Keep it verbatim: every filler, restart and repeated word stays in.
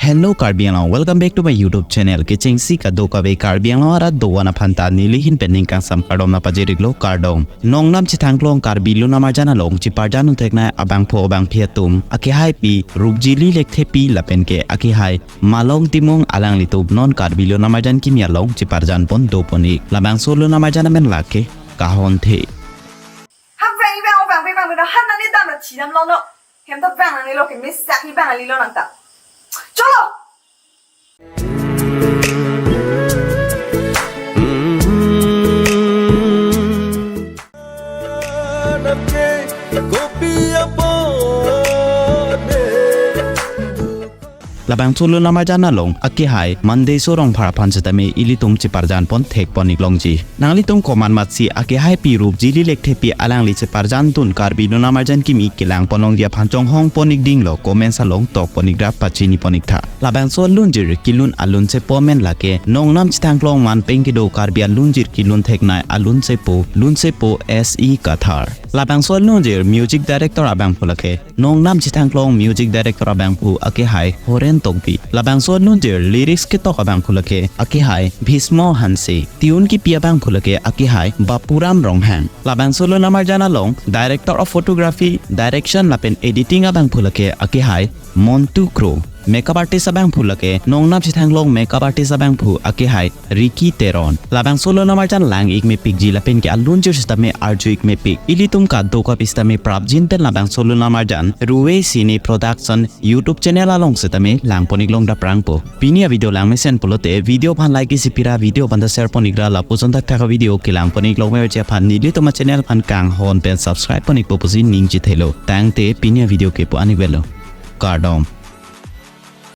Hello Karbi Anglong, welcome back to my YouTube channel. Kechengsi kadokave Karbi Anglong arat dovan aphan ta neli ahin pen ning kangsam kardom nangpajir-iklo, kardom. Nongnam chethangklong Karbi Lo Namarjan along cheparjan un theknei abangphu abangphi atum, akehaipi Rupjili Lekthepi lapen ke akehai Malong Timung alanglitum non Karbi Lo Namarjan kimi along cheparjan pon dopon-ik. Labangso lo namarjan amen lake Kahonthe. Hak vang ivang ovang vang vang han nani dam na thi dam long no. Hem ta vang nani lo ke mes sak ivang ali lo nang ta. Cholo. Labangso lo namarjan along akehai Mandeso Rongphar aphan setame ilitum cheparjan pon thekpon-ik longji. Nanglitum komat matsi akehaipi Rupjili Lekthepi alangli cheparjan dun Karbi Lo Namarjan kimi kelang pon longji aphan chonghong pon-ik dinglo, comments along tok pon-ik ra pachini pon-ik tha. Labangso alunjir kelun alunsepo amen lake Nongnam Chethangklong Manpeng kedo Karbi alunjir kelun theknei alunsepo, lunsepo S E Kathar. Labangso alunjir music director abangphu lake Nongnam Chethangklong music director abangphu akehai Horen Tokbi. Labangso alunjir lyrics ketok abangphu lake akehai Bhismo Hanse. Tune kipi abangphu lake akehai Bapuram Ronghang. Labangso lo namarjan along director of photography, direction lapen editing abangphu lake akehai Montu Kro. Makeup artist abangphu lake Nongnam Chethangklong makeup artist abangphu akehai Ricky Teron. Labangso lo namarjan lang-ik mepikji lapen ke alunjir setame arju-ik mepik. Ilitum kadokave setame prapjin pen labangso lo namarjan Ruve Cine Production YouTube channel along setame lang pon-ik long daprangpo. Pini avideo lang mesen pulote video aphan like isi pira, video aphan ta share pon-ik ra, lapuson thakthak avideo kelang pon-ik long meji aphan nelitum achannel aphan kanghon pen subscribe pon-ikpo pusi ning chithelo. Tangte pini avideo kepu an-ik avelo. Kardom.